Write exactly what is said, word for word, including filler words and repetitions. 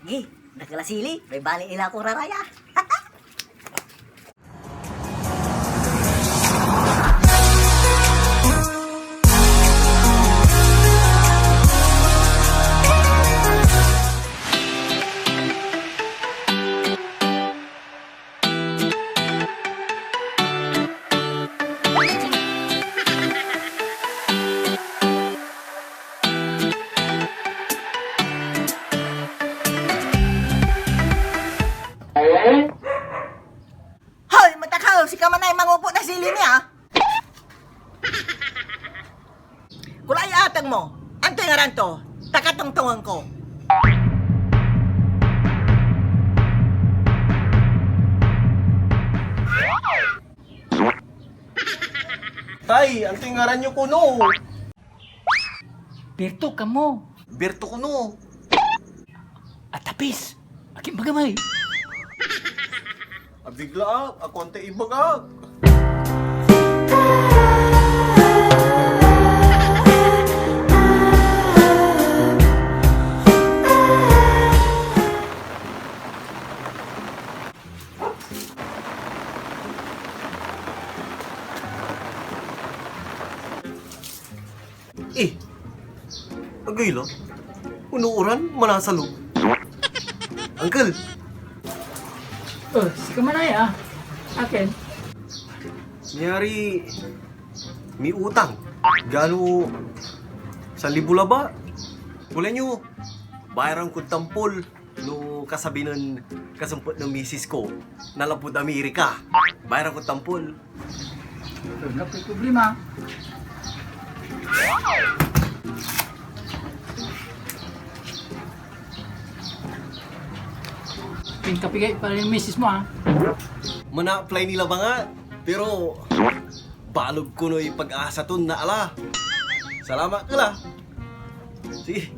Hey, dakel a sili, may bali ila ko raraya. Hoy, matakel, sika manay mangupo na sili niya. Kulay ateng mo. Antoy ngaran to? Takatongtongen ko. Tay, antoy ngaran yo kono? Berto kamo. Berto kono. Atapis. Akin baga may. Abigla ak, ako anta ibagak. Eh, agay la. Unooran, manasalo. Uncle. Oh, sika manaya. Akin? Niyari, may utang. Gano, sanlibo laba. Wala nyo, bayaran kod tampol. No kasabi nen kasempet nen misis ko, nanlapud Amerika, bayaran ko tampol. Wala poy problema. Pinkapigay pa rin misis mo, ah. Mana-apply ni labangan, pero balog konoy pag-asa ton naala. Salamat ka la. Sige.